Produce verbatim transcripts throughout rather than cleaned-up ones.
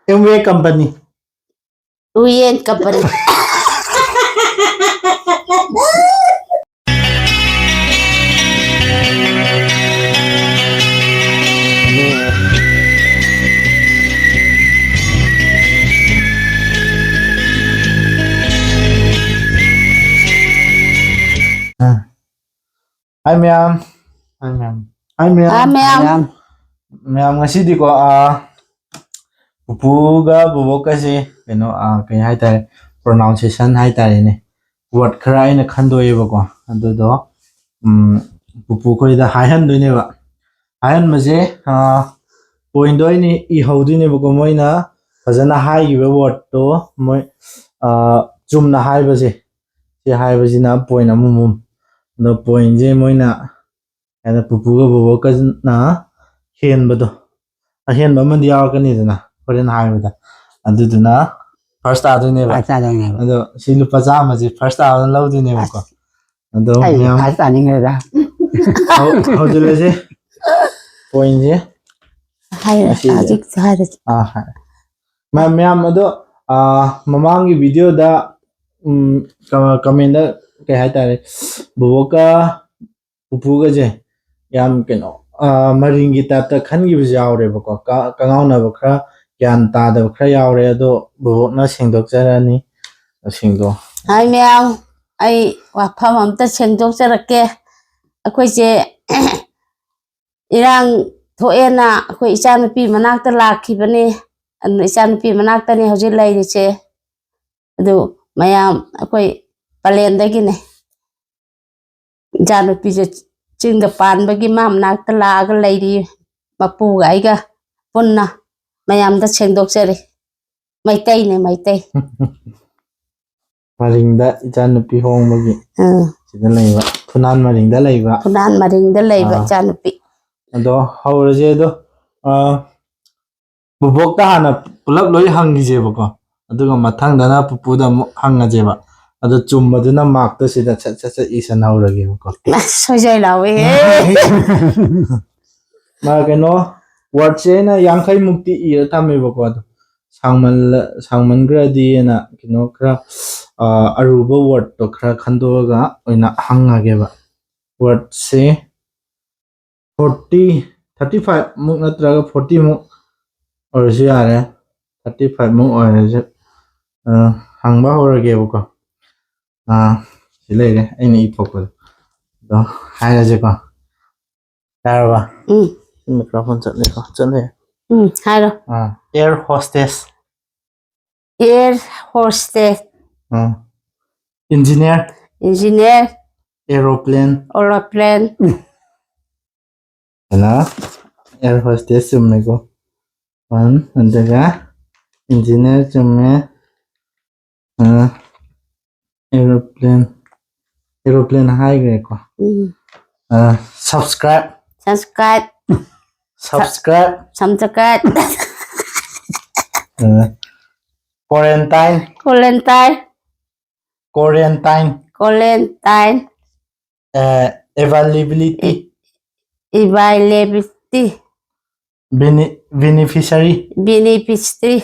M ꯋꯦ company. ꯎꯌꯦꯟ company. ꯍꯥꯏ ꯃꯌꯥꯝ꯫ ꯍꯥꯏ ꯃꯌꯥꯝ꯫ ꯍꯥꯏ ꯃꯌꯥꯝ꯫ ꯍꯥꯏ ꯃꯌꯥꯝ꯫ ꯃꯌꯥꯝ ꯉꯁꯤꯗꯤꯀꯣ, ꯑꯥ, ꯄꯨꯄꯨꯒ ꯕꯣꯕꯣꯛꯀꯁꯦ ꯀꯩꯅꯣ, ꯑꯥ, ꯀꯩ ꯍꯥꯏꯇꯥꯔꯦ, pronunciation ꯍꯥꯏꯇꯥꯔꯦꯅꯦ, word ꯈꯔ ꯑꯩꯅ ꯈꯟꯗꯣꯛꯑꯦꯕꯀꯣ꯫ ꯑꯗꯨꯗꯣ, ꯎꯝ, ꯄꯨꯄꯨ ꯈꯣꯏꯗ ꯍꯥꯏꯍꯟꯗꯣꯏꯅꯦꯕ꯫ ꯍꯥꯏꯍꯟꯕꯁꯦ, ꯑꯥ, point ꯇꯣ ꯑꯩꯅ ꯏꯍꯧꯗꯣꯏꯅꯦꯕꯀꯣ꯫ ꯃꯣꯏꯅ ꯐꯖꯅ ꯍꯥꯏꯈꯤꯕ word ꯇꯣ ꯃꯣꯏ, ꯑꯥ, ꯆꯨꯝꯅ ꯍꯥꯏꯕꯁꯦ, ꯁꯤ ꯍꯥꯏꯕꯁꯤꯅ point ꯑꯃꯃꯝ꯫ ꯑꯗꯣ point ꯁꯦ ꯃꯣꯏꯅ, ꯍꯥꯏꯅ ꯄꯨꯄꯨꯒ ꯕꯣꯕꯣꯛꯀꯅ ꯍꯦꯟꯕꯗꯣ, ꯑꯍꯦꯟꯕ ꯑꯃꯗꯤ ꯌꯥꯎꯔꯛꯀꯅꯤꯗꯅ ꯍꯣꯔꯦꯟ ꯍꯥꯏꯕꯗ, ꯑꯗꯨꯗꯨꯅ first ꯇꯥꯗꯣꯏꯅꯦꯕ꯫ ꯐꯥꯁ ꯇꯥꯗꯣꯏꯅꯦꯕ꯫ ꯑꯗꯣ ꯁꯤ ꯂꯨꯄꯥ ꯆꯥꯝꯃꯁꯦ first ꯇꯥꯕꯅ ꯂꯧꯗꯣꯏꯅꯦꯕꯀꯣ꯫ ꯑꯗꯣ ꯑꯩ ꯃꯌꯥꯝ ꯐꯥꯁ ꯇꯥꯅꯤꯡꯉꯦꯗ꯫ ꯍꯧ- ꯍꯧꯖꯤꯜꯂꯁꯦ point ꯁꯦ꯫ ꯍꯥꯏꯔ ꯑꯁꯤꯁꯦ꯫ ꯍꯧꯖꯤꯛ ꯍꯥꯏꯔꯁꯤ꯫ ꯑꯥ, ꯍꯥꯏ꯫ ꯃ- ꯃꯌꯥꯝ ꯑꯗꯣ, ꯑꯥ, ꯃꯃꯥꯡꯒꯤ video ꯗ, ꯎꯝ, ꯀ- comment ꯇ ꯀꯩ ꯍꯥꯏꯇꯥꯔꯦ, ꯕꯣꯕꯣꯛꯀ ꯄꯨꯄꯨꯒꯁꯦ ꯌꯥꯝ ꯀꯩꯅꯣ, ꯑꯥ, ꯃꯔꯤꯡꯒꯤ type ꯇ ꯈꯟꯈꯤꯕꯁꯨ ꯌꯥꯎꯔꯦꯕꯀꯣ꯫ ꯀ- ꯀꯉꯥꯎꯅꯕ ꯈꯔ, ꯒ꯭ꯌꯥꯟ ꯇꯥꯗꯕ ꯈꯔ ꯌꯥꯎꯔꯦ꯫ ꯑꯗꯣ ꯕꯣꯕꯣꯛꯅ ꯁꯦꯡꯗꯣꯛꯆꯔꯅꯤ꯫ ꯁꯦꯡꯗꯣꯛ ꯍꯥꯏ ꯃꯌꯥꯝ, ꯑꯩ ꯋꯥꯐꯝ ꯑꯝꯇ ꯁꯦꯡꯗꯣꯛꯆꯔꯛꯀꯦ꯫ ꯑꯩꯈꯣꯏꯁꯦ ꯏꯔꯥꯡ ꯊꯣꯛꯑꯦꯅ ꯑꯩꯈꯣꯏ ꯏꯆꯥꯅꯨꯄꯤ ꯃꯅꯥꯛꯇ ꯂꯥꯛꯈꯤꯕꯅꯦ꯫ ꯑꯗꯨꯅ ꯏꯆꯥꯅꯨꯄꯤ ꯃꯅꯥꯛꯇꯅꯦ ꯍꯧꯖꯤꯛ ꯂꯩꯔꯤꯁꯦ꯫ ꯑꯗꯨ ꯃꯌꯥꯝ ꯑꯩꯈꯣꯏ ꯄꯂꯦꯟꯗꯒꯤꯅꯦ꯫ ꯏꯆꯥꯅꯨꯄꯤꯁꯦ ꯆꯤꯡꯗ ꯄꯥꯟꯕꯒꯤ ꯃꯥ ꯃꯅꯥꯛꯇ ꯂꯥꯛꯑꯒ ꯂꯩꯔꯤ꯫ ꯃꯄꯨꯒ ꯑꯩꯒ ꯄꯨꯟꯅ ꯃꯌꯥꯝꯗ ꯁꯦꯡꯗꯣꯛꯆꯔꯤ꯫ ꯃꯩꯇꯩꯅꯦ, ꯃꯩꯇꯩ꯫ ꯃꯔꯤꯡꯗ ꯏꯆꯥꯅꯨꯄꯤ ꯍꯣꯡꯕꯒꯤ ꯎꯝ꯫ ꯁꯤꯗ ꯂꯩꯕ, ꯐꯨꯅꯥꯟ ꯃꯔꯤꯡꯗ ꯂꯩꯕ꯫ ꯐꯨꯅꯥꯟ ꯃꯔꯤꯡꯗ ꯂꯩꯕ ꯑꯥ꯫ ꯏꯆꯥꯅꯨꯄꯤ꯫ ꯑꯗꯣ ꯍꯧꯔꯁꯦ꯫ ꯑꯗꯣ, ꯑꯥ, ꯕꯨꯕꯣꯛꯇ ꯍꯥꯟꯅ ꯄꯨꯂꯞ ꯂꯣꯏ ꯍꯪꯈꯤꯁꯦꯕꯀꯣ, ꯑꯗꯨꯒ ꯃꯊꯪꯗꯅ ꯄꯨꯄꯨꯗ ꯑꯃꯨꯛ ꯍꯪꯉꯁꯦꯕ꯫ ꯑꯗꯣ ꯆꯨꯝꯕꯗꯨꯅ mark ꯇꯣ ꯁꯤꯗ ꯁꯠ ꯁꯠ ꯁꯠ ꯏꯁꯟꯍꯧꯔꯒꯦꯕꯀꯣ꯫ ꯑꯁ, ꯁꯣꯏꯖꯩ ꯂꯥꯎꯋꯦ꯫ ꯃꯥ ꯀꯩꯅꯣ, word ꯁꯦ ꯑꯩꯅ ꯌꯥꯡꯈꯩ ꯃꯨꯛꯇꯤ ꯏꯔ ꯊꯝꯃꯦꯕꯀꯣ꯫ ꯑꯗꯣ ꯁꯥꯡꯃꯜꯂ ꯁꯥꯡꯃꯟꯈ꯭ꯔꯗꯤꯅ ꯀꯩꯅꯣ ꯈꯔ ꯑ, ꯑꯔꯨꯕ ꯋꯥꯔꯗꯇꯣ ꯈꯔ ꯈꯟꯗꯣꯛꯑꯒ ꯑꯣꯏꯅ ꯍꯪꯉꯒꯦꯕ꯫ ꯋꯥꯔꯗꯁꯦ ꯐꯣꯔꯇꯤ, ꯊꯥꯔꯇꯤ ꯐꯥꯏꯚ ꯃꯨꯛ ꯅꯠꯇ꯭ꯔꯒ ꯐꯣꯔꯇꯤ ꯃꯨꯛ ꯑꯣꯏꯔꯁꯨ ꯌꯥꯔꯦ꯫ ꯊꯥꯔꯇꯤ ꯐꯥꯏꯚ ꯃꯨꯛ ꯑꯣꯏꯔꯁꯨ ꯑ, ꯍꯪꯕ ꯍꯧꯔꯒꯦꯕꯀꯣ꯫ ꯑ, ꯁꯤ ꯂꯩꯔꯦ ꯑꯩꯅ ꯏꯊꯣꯛꯄꯗꯣ꯫ ꯑꯗꯣ ꯍꯥꯏꯔꯁꯦꯀꯣ꯫ ꯌꯥꯔꯕ? ꯎꯝ ꯁꯤ ꯃꯥꯏꯀ꯭ꯔꯣꯐꯣꯟ ꯆꯠꯂꯦꯀꯣ? ꯆꯠꯂꯦ꯫ ꯎꯝ ꯍꯥꯏꯔꯣ꯫ ꯑꯥ, ꯑꯦꯌꯔ ꯍꯣꯁꯇꯦꯁ꯫ Air hostess, ꯑꯥ, ꯏꯟꯖꯤꯅꯤꯌꯥꯔ꯫ Engineer, aeroplane. Aeroplane, ꯑꯗꯨꯅ ꯑꯦꯌꯔ ꯍꯣꯁꯇꯦꯁ ꯆꯨꯝꯃꯦꯀꯣ꯫ ꯋꯥꯟ, ꯑꯗꯨꯒ ꯏꯟꯖꯤꯅꯤꯌꯥꯔ ꯆꯨꯝꯃꯦ꯫ ꯑꯦꯔꯣꯄ꯭ꯂꯦꯟ, ꯑꯦꯔꯣꯄ꯭ꯂꯦꯟ ꯍꯥꯏꯈ꯭ꯔꯦꯀꯣ꯫ ꯎꯝ subscribe. Subscribe, subscribe. Subscribe, quarantine. Quarantine, quarantine. Quarantine, availability. Availability, beneficiary. Beneficiary,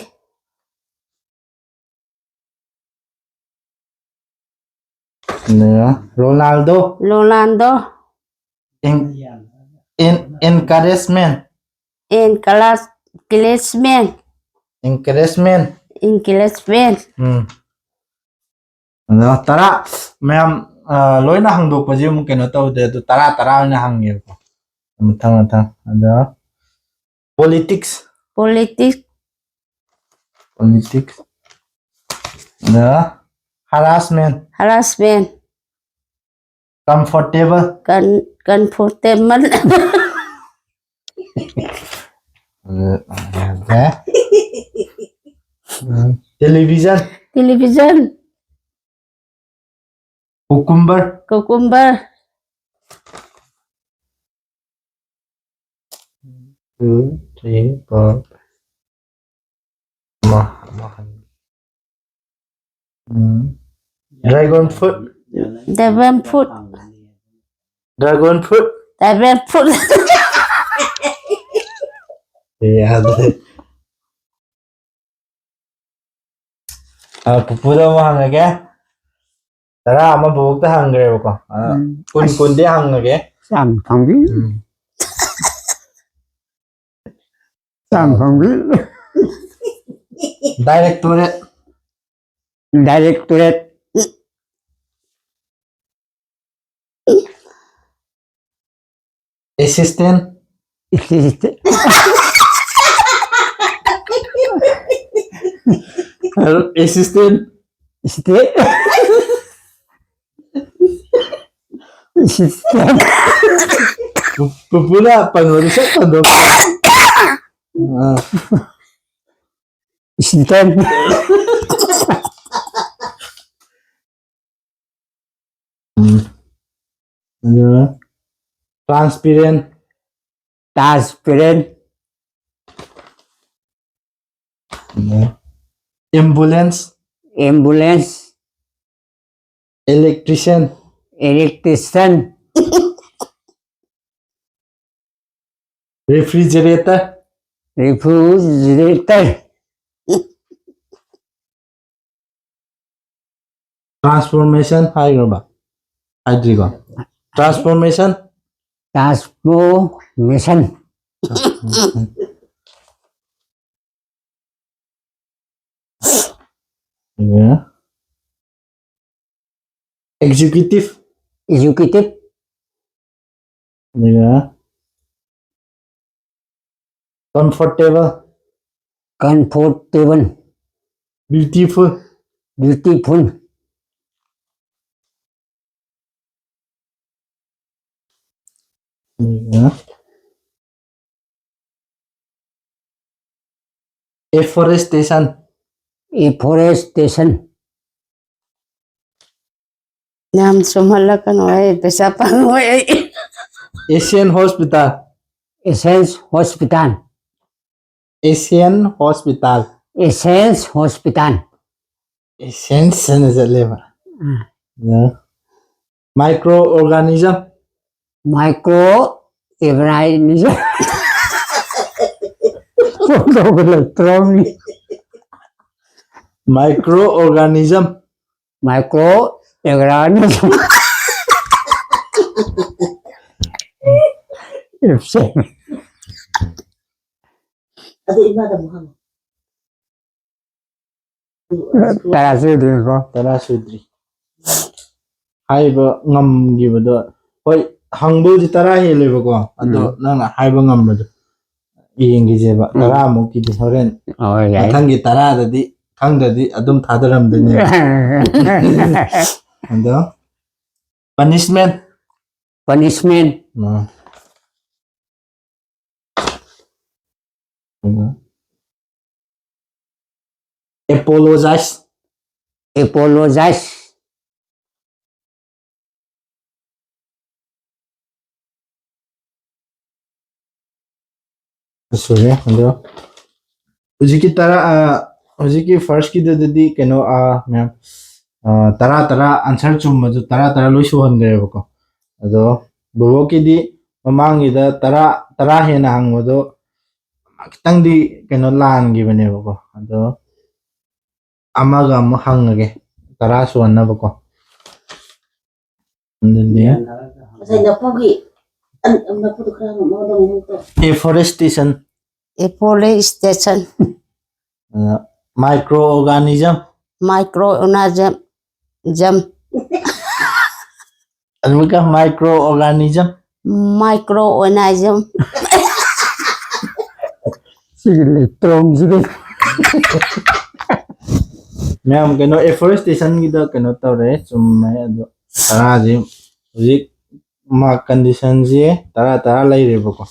Ronaldo. Ronaldo, encouragement. Encouragement, encouragement. Encouragement, ꯎꯝ꯫ ꯑꯗꯣ ꯇꯔꯥ ꯃꯌꯥꯝ ꯑ, ꯂꯣꯏꯅ ꯍꯪꯗꯣꯛꯄꯁꯦ ꯑꯃꯨꯛ ꯀꯩꯅꯣ ꯇꯧꯗꯦ, ꯑꯗꯨ ꯇꯔꯥ ꯇꯔꯥ ꯑꯣꯏꯅ ꯍꯪꯒꯦꯕꯀꯣ꯫ ꯃꯊꯪ ꯃꯊꯪ ꯑꯗꯣ ꯄꯣꯂꯤꯇꯤꯛꯁ꯫ Politics, politics. ꯑꯗ harassment. Harassment, comfortable. con, Comfortable, television. Television, ꯀꯨꯀꯨꯝꯕꯔ꯫ Cucumber, two three four. Dragon fruit. Dragon Fruit, dragon fruit. Dragon Fruit, ꯌꯥꯗ꯭ꯔꯦ꯫ ꯑ, ꯄꯨꯄꯨꯗ ꯑꯃꯨꯛ ꯍꯪꯉꯒꯦ꯫ ꯇꯔꯥ ꯑꯃ ꯕꯣꯛꯇ ꯍꯪꯈ꯭ꯔꯦꯕꯀꯣ꯫ ꯑ, ꯎꯝ꯫ ꯀꯨꯟ, ꯑꯁ꯫ ꯀꯨꯟꯗꯤ ꯍꯪꯉꯒꯦ꯫ ꯌꯥꯝ ꯐꯪꯕꯤ꯫ ꯎꯝ꯫ ꯌꯥꯝ ꯐꯪꯕꯤ꯫ Directorate꯫ Directorate꯫ Assistant꯫ Assistant꯫ Assistant꯫ Assistant꯫ Assistant꯫ ꯄꯨ-, ꯄꯨꯄꯨꯅ ꯄꯟꯕꯗꯨ ꯁꯠ ꯄꯟꯗꯣꯛ꯫ ꯑꯥ꯫ Assistant꯫ ꯎꯝ꯫ ꯑꯗꯨꯒ transparent꯫ Transparent꯫ ꯎꯝ꯫ Ambulance꯫ Ambulance꯫ Electrician꯫ Electrician꯫ Refrigerator꯫ Refrigerator꯫ Transformation ꯍꯥꯏꯈ꯭ꯔꯕ? ꯍꯥꯏꯗ꯭ꯔꯤꯀꯣ? Transformation꯫ Transformation꯫ ꯑꯗꯨꯒ executive꯫ Executive꯫ ꯑꯗꯨꯒ comfortable꯫ Comfortable꯫ Beautiful꯫ Beautiful꯫ ꯑꯗꯨꯒ afforestation꯫ Afforestation꯫ ꯌꯥꯝ ꯆꯨꯝꯍꯜꯂꯛꯀꯅꯨ, ꯑꯩ ꯄꯩꯁꯥ ꯐꯪꯉꯣꯏ ꯑꯩ꯫ Asian Hospital꯫ Essence Hospital꯫ Asian Hospital꯫ Essence Hospital꯫ Essence ꯍꯥꯏꯅ ꯆꯠꯂꯦꯕ꯫ ꯎꯝ꯫ ꯑꯗ microorganism꯫ Microorganism꯫ ꯇꯧꯕ ꯂꯩꯇ꯭ꯔꯣ ꯃꯤ? Microorganism. Microorganism. ꯑꯗꯨ ꯏꯃꯥꯗ ꯑꯃꯨꯛ ꯍꯪꯉꯣ꯫ ꯇꯔꯥ ꯁꯨꯗ꯭ꯔꯤꯀꯣ? ꯇꯔꯥ ꯁꯨꯗ꯭ꯔꯤ꯫ ꯍꯥꯏꯕ ꯉꯝꯈꯤꯕꯗꯣ, ꯍꯣꯏ, ꯍꯪꯕꯕꯨꯗꯤ ꯇꯔꯥ ꯍꯦꯜꯂꯦꯕꯀꯣ, ꯑꯗꯣ ꯎꯝ꯫ ꯅꯪꯅ ꯍꯥꯏꯕ ꯉꯝꯕꯗꯣ ꯌꯦꯡꯈꯤꯁꯦꯕ꯫ ꯎꯝ꯫ ꯇꯔꯥꯃꯨꯛꯀꯤꯗꯤ ꯍꯣꯔꯦꯟ ꯍꯣꯏ, ꯌꯥꯏ꯫ ꯃꯊꯪꯒꯤ ꯇꯔꯥꯗꯗꯤ ꯈꯪꯗ꯭ꯔꯗꯤ ꯑꯗꯨꯝ ꯊꯥꯗꯔꯝꯗꯣꯏꯅꯦ꯫ ꯑꯗꯣ punishment꯫ Punishment꯫ ꯎꯝ꯫ Apologize꯫ Apologize꯫ ꯁꯨꯔꯦ꯫ ꯑꯗꯣ ꯍꯧꯖꯤꯛꯀꯤ ꯇꯔꯥ, ꯑ, ꯍꯧꯖꯤꯛꯀꯤ first ꯀꯤꯗꯨꯗꯗꯤ ꯀꯩꯅꯣ, ꯑ, ꯃꯌꯥꯝ, ꯑ, ꯇꯔꯥ ꯇꯔꯥ answer ꯆꯨꯝꯕꯗꯨ ꯇꯔꯥ ꯇꯔꯥ ꯂꯣꯏ ꯁꯨꯍꯟꯈ꯭ꯔꯦꯕꯀꯣ꯫ ꯑꯗꯣ ꯕꯣꯕꯣꯛꯀꯤꯗꯤ ꯃꯃꯥꯡꯒꯤꯗ ꯇꯔꯥ, ꯇꯔꯥ ꯍꯦꯟꯅ ꯍꯪꯕꯗꯣ ꯈꯤꯇꯪꯗꯤ ꯀꯩꯅꯣ ꯂꯥꯟꯈꯤꯕꯅꯦꯕꯀꯣ꯫ ꯑꯗꯣ ꯑꯃꯒ ꯑꯃꯨꯛ ꯍꯪꯉꯒꯦ, ꯇꯔꯥ ꯁꯨꯍꯟꯅꯕꯀꯣ꯫ ꯑꯗꯨꯗꯤ ꯉꯁꯥꯏ ꯅꯐꯨꯒꯤ, ꯑꯟ-, ꯅꯐꯨꯗꯣ ꯈꯔ ꯃꯉꯣꯟꯗ ꯑꯃꯨꯛ ꯇꯧ꯫ Afforestation꯫ Afforestation꯫ ꯑ, microorganism꯫ Microorganism꯫ ꯑꯗꯨꯒ microorganism꯫ Microorganism꯫ ꯁꯤꯒꯤ ꯂꯩꯇ꯭ꯔꯣꯝꯁꯤꯗꯤ꯫ ꯃꯌꯥꯝ ꯀꯩꯅꯣ afforestationꯒꯤꯗ ꯀꯩꯅꯣ ꯇꯧꯔꯦ, ꯆꯨꯝꯃꯦ꯫ ꯑꯗꯣ ꯇꯔꯥꯁꯤ ꯍꯧꯖꯤꯛ mark conditionꯁꯤ ꯇꯔꯥ ꯇꯔꯥ ꯂꯩꯔꯦꯕꯀꯣ꯫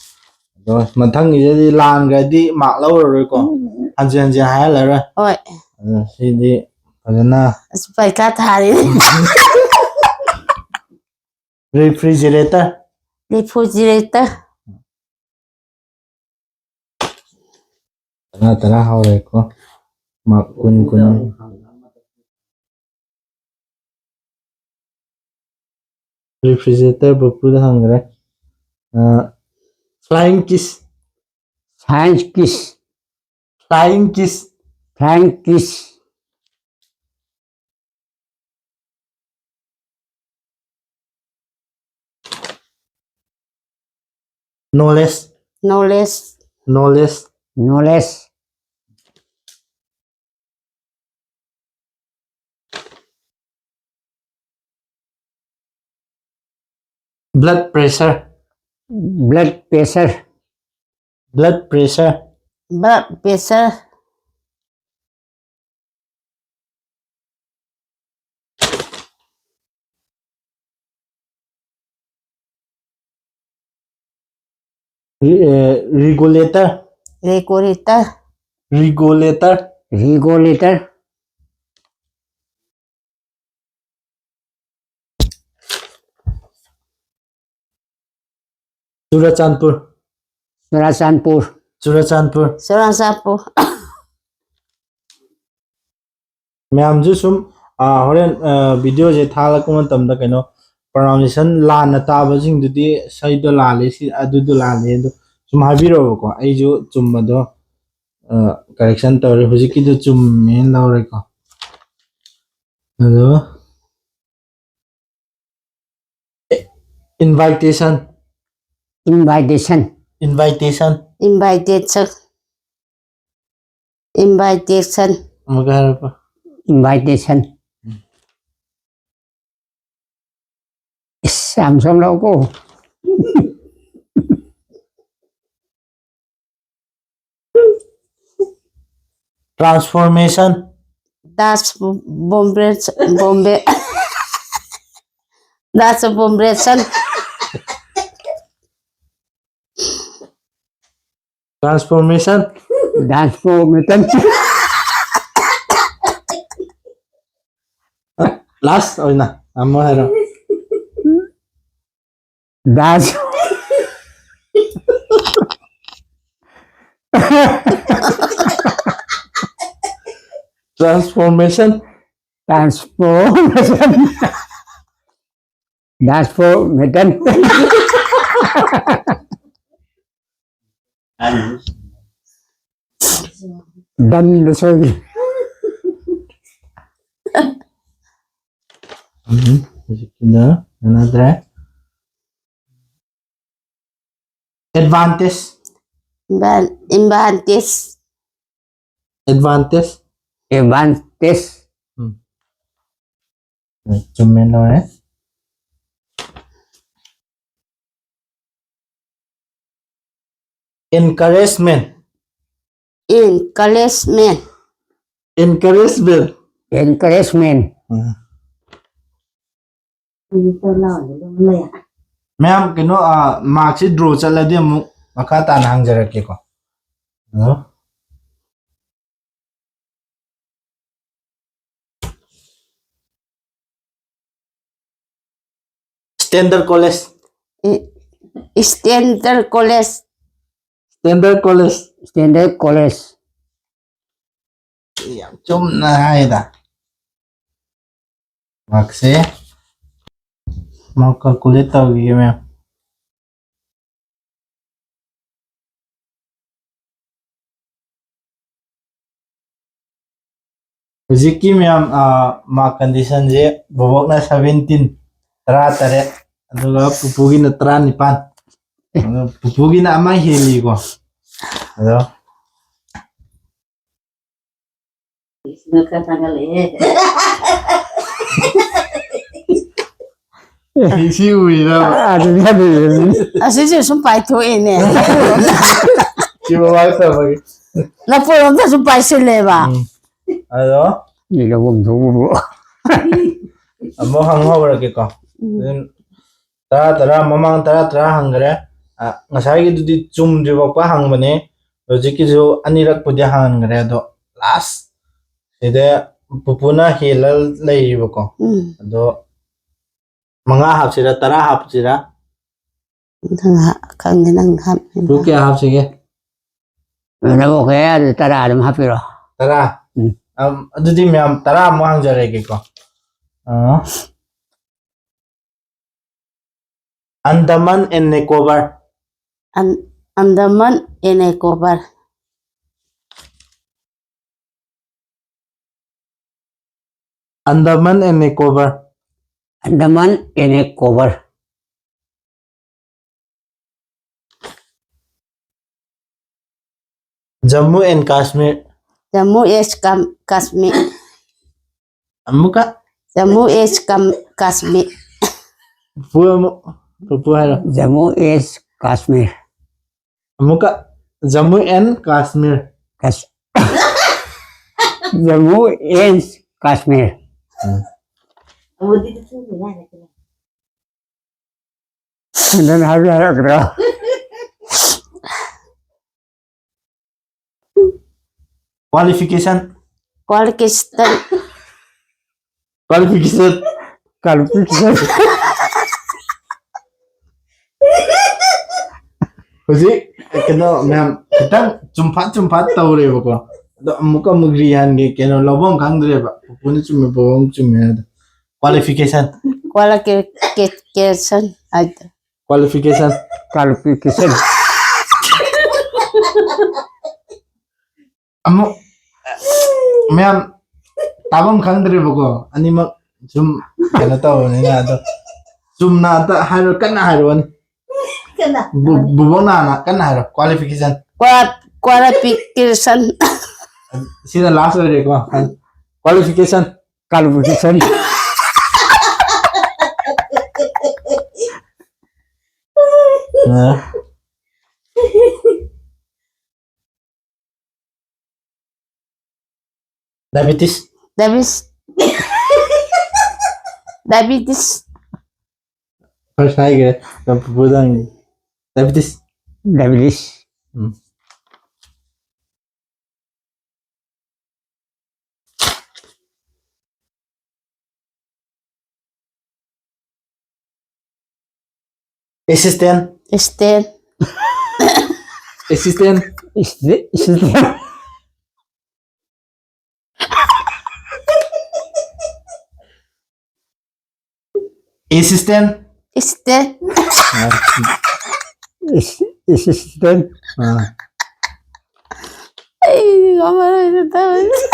ꯑꯗꯣ ꯃꯊꯪꯒꯤꯗꯗꯤ ꯂꯥꯟꯈ꯭ꯔꯗꯤ mark ꯂꯧꯔꯔꯣꯏꯀꯣ꯫ ꯎꯝ꯫ ꯍꯟꯖꯤꯟ ꯍꯟꯖꯤꯟ ꯍꯥꯏꯍꯜꯂꯔꯣꯏ꯫ ꯍꯣꯏ꯫ ꯑꯗꯣ ꯁꯤꯗꯤ ꯐꯖꯅ ꯑꯁ, ꯄꯩꯈꯥ ꯊꯥꯔꯤ꯫ Refrigerator꯫ Refrigerator꯫ ꯇꯔꯥ ꯇꯔꯥ ꯍꯧꯔꯦꯀꯣ꯫ Mark ꯀꯨꯟ ꯀꯨꯟ꯫ Refrigerator ꯕꯨꯄꯨꯗ ꯍꯪꯈ꯭ꯔꯦ꯫ ꯑ, flying kiss꯫ Flying kiss꯫ Flying kiss꯫ Flying kiss꯫ Knowledge. Knowledge. Knowledge. Knowledge. Blood pressure. Blood pressure. Blood pressure. Blood pressure. Re-, eh, regulator. Regulator. Regulator. Regulator. Churachandpur. Churachandpur. Churachandpur. Churachandpur. ꯃꯌꯥꯝꯁꯨ ꯁꯨꯝ, ꯑ, ꯍꯣꯔꯦꯟ, ꯑ, video ꯁꯦ ꯊꯥꯒꯠꯂꯛꯄ ꯃꯇꯝꯗ ꯀꯩꯅꯣ pronunciation ꯂꯥꯟꯅ ꯇꯥꯕꯁꯤꯡꯗꯨꯗꯤ ꯁꯩꯗꯣ ꯂꯥꯜꯂꯦ, ꯁꯤ, ꯑꯗꯨꯗꯣ ꯂꯥꯜꯂꯦ, ꯑꯗꯨ ꯁꯨꯝ ꯍꯥꯏꯕꯤꯔꯛꯑꯣꯕꯀꯣ꯫ ꯑꯩꯁꯨ ꯆꯨꯝꯕꯗꯣ, ꯑ, correction ꯇꯧꯔꯦ꯫ ꯍꯧꯖꯤꯛꯀꯤꯗꯣ ꯆꯨꯝꯃꯦꯅ ꯂꯧꯔꯦꯀꯣ꯫ ꯑꯗꯣ invitation. Invitation. Invitation. Invitation. Invitation. ꯑꯃꯨꯛꯀ ꯍꯥꯏꯔꯛꯄ꯫ Invitation. ꯎꯝ꯫ ꯏꯁ, ꯌꯥꯝ ꯁꯣꯝ ꯂꯧꯀꯣ꯫ Transformation. Transformation. Bombe. Transformation. Transformation. Transformation. Last ꯑꯣꯏꯅ ꯑꯃ ꯍꯥꯏꯔꯣ꯫ Dance. Transformation. Transformation. Transformation. Done ꯂꯣꯏꯁꯣꯏ꯫ ꯎꯝ, ꯍꯧꯖꯤꯛꯀꯤꯗ ꯀꯥꯟꯅꯗ꯭ꯔꯦ꯫ Advantage. Advantage. Advantage. Advantage. ꯎꯝ꯫ ꯆꯨꯝꯃꯦ, ꯂꯣꯏꯔꯦ꯫ Encouragement. Encouragement. Encouragement. Encouragement. ꯎꯝ꯫ ꯃꯌꯥꯝ, ꯀꯩꯅꯣ, ꯑ, mark ꯁꯤ draw ꯆꯠꯂꯗꯤ ꯑꯃꯨꯛ ꯃꯈꯥ ꯇꯥꯅ ꯍꯪꯖꯔꯛꯀꯦꯀꯣ꯫ ꯑ? Standard College. E-, Standard College. Standard College. Standard College. ꯌꯥꯝ ꯆꯨꯝꯅ ꯍꯥꯏꯗ꯫ Mark ꯁꯦ꯫ Mark calculate ꯇꯧꯈꯤꯒꯦ, ꯃꯌꯥꯝ꯫ ꯍꯧꯖꯤꯛꯀꯤ ꯃꯌꯥꯝ, ꯑ, mark condition ꯁꯦ ꯕꯣꯕꯣꯛꯅ seventeen, ꯇꯔꯥꯇꯔꯦꯠ, ꯑꯗꯨꯒ ꯄꯨꯄꯨꯒꯤꯅ ꯇꯔꯥꯅꯤꯄꯥꯟ꯫ ꯑꯗꯣ ꯄꯨꯄꯨꯒꯤꯅ ꯑꯃ ꯍꯦꯜꯂꯤꯀꯣ꯫ ꯑꯗꯣ ꯁꯤꯅ ꯈꯔ ꯊꯥꯡꯒꯠꯂꯛꯑꯦ꯫ ꯁꯤ, ꯁꯤ ꯎꯔꯤꯔꯕ? ꯑꯗꯨꯗꯤ ꯑꯗꯨꯗꯤ ꯑꯁꯤꯁꯦ ꯁꯨꯝ ꯄꯥꯏꯊꯣꯛꯑꯦꯅꯦ꯫ ꯁꯤ ꯃꯃꯥꯡ ꯇꯧꯕꯒꯤ꯫ ꯂꯐꯣꯏ ꯑꯝꯇ ꯁꯨꯝ ꯄꯥꯏꯁꯤꯜꯂꯦꯕ꯫ ꯎꯝ꯫ ꯑꯗꯣ ꯃꯤ ꯂꯧꯐꯝ ꯊꯣꯛꯄꯕꯨ꯫ ꯑꯃꯨꯛ ꯍꯪꯍꯧꯔꯒꯦꯀꯣ꯫ ꯎꯝ꯫ ꯑꯗꯨꯝ ꯇꯔꯥ, ꯇꯔꯥ, ꯃꯃꯥꯡ ꯇꯔꯥ, ꯇꯔꯥ ꯍꯪꯈ꯭ꯔꯦ꯫ ꯑ, ꯉꯁꯥꯏꯒꯤꯗꯨꯗꯤ ꯆꯨꯝꯗ꯭ꯔꯤꯐꯥꯎꯕ ꯍꯪꯕꯅꯦ꯫ ꯍꯧꯖꯤꯛꯀꯤꯁꯨ ꯑꯅꯤꯔꯛꯄꯨꯗꯤ ꯍꯪꯈ꯭ꯔꯦ, ꯑꯗꯣ last ꯁꯤꯗ ꯄꯨꯄꯨꯅ ꯍꯦꯜꯂ ꯂꯩꯔꯤꯕꯀꯣ꯫ ꯎꯝ꯫ ꯑꯗꯣ ꯃꯉꯥ ꯍꯥꯞꯁꯤꯔꯥ, ꯇꯔꯥ ꯍꯥꯞꯁꯤꯔꯥ? ꯅꯪ ꯍꯥ-, ꯈꯪꯗꯦ, ꯅꯪ ꯍꯥꯞ-, ꯄꯨꯄꯨ ꯀꯌꯥ ꯍꯥꯞꯁꯤꯒꯦ? ꯅꯕꯣꯛ ꯀꯌꯥ ꯌꯥꯗꯦ, ꯇꯔꯥ ꯑꯗꯨꯝ ꯍꯥꯞꯄꯤꯔꯣ꯫ ꯇꯔꯥ? ꯎꯝ꯫ ꯑꯝ, ꯑꯗꯨꯗꯤ ꯃꯌꯥꯝ ꯇꯔꯥ ꯑꯃꯨꯛ ꯍꯪꯖꯔꯒꯦꯀꯣ꯫ ꯑ, Andaman and Nicobar. ꯑꯟ-, Andaman and Nicobar. Andaman and Nicobar. Andaman and Nicobar. Jammu and Kashmir. Jammu is Kam- Kashmir. ꯑꯃꯨꯛꯀ Jammu is Kam- Kashmir. ꯎꯄꯨ ꯑꯃꯨꯛ ꯎꯄꯨ ꯍꯥꯏꯔꯣ. Jammu is Kashmir. ꯑꯃꯨꯛꯀ Jammu and Kashmir. Kash- Jammu is Kashmir. ꯅꯪ ꯍꯥꯏꯕ ꯌꯥꯔꯛꯀꯗ꯭ꯔꯣ? Qualification. Qualification. Qualification. Qualification. ꯍꯧꯖꯤꯛ ꯀꯩꯅꯣ ꯃꯌꯥꯝ ꯈꯤꯇꯪ ꯆꯨꯝꯐꯥꯠ ꯆꯨꯝꯐꯥꯠ ꯇꯧꯔꯦꯕꯀꯣ. ꯑꯗꯣ ꯑꯃꯨꯛꯀ ꯑꯃꯨꯛ ꯔꯤꯍꯥꯟꯒꯤ ꯀꯩꯅꯣ ꯂꯧꯐꯝ ꯈꯪꯗ꯭ꯔꯦꯕ, ꯄꯨꯄꯨꯅ ꯆꯨꯝꯃꯦ, ꯕꯣꯕꯣꯅ ꯆꯨꯝꯃꯦ ꯍꯥꯏꯗꯣ. Qualification. Qualification. Qualification. Qualification. ꯑꯃꯨꯛ ꯃꯌꯥꯝ ꯇꯥꯐꯝ ꯈꯪꯗ꯭ꯔꯦꯕꯀꯣ, ꯑꯅꯤꯃꯛ ꯁꯨꯝ ꯀꯩꯅꯣ ꯇꯧꯕꯅꯤꯅ. ꯑꯗꯣ ꯆꯨꯝꯅ ꯑꯝꯇ ꯍꯥꯏꯔꯣ, ꯀꯟꯅ ꯍꯥꯏꯔꯣꯅꯦ. ꯀꯟꯅ ꯕꯨ- ꯕꯨꯕꯣꯛ ꯅꯥꯅ ꯀꯟꯅ ꯍꯥꯏꯔꯣ. Qualification. Qua- Qualification. ꯁꯤꯅ last ꯑꯣꯏꯔꯦꯀꯣ. Qualification. Qualification. Diabetes. Diabetes. Diabetes. First ꯍꯥꯏꯈ꯭ꯔꯦ. ꯄꯨꯄꯨꯗꯪ. Diabetes. Diabetes. ꯎꯝ. Assistant. Assistant. Assistant. Assistant. Assistant. Assistant. Assistant. ꯑꯥ. ꯑꯩ ꯉꯝꯃꯔꯣꯏꯗ ꯇꯧꯔꯤꯁꯦ꯫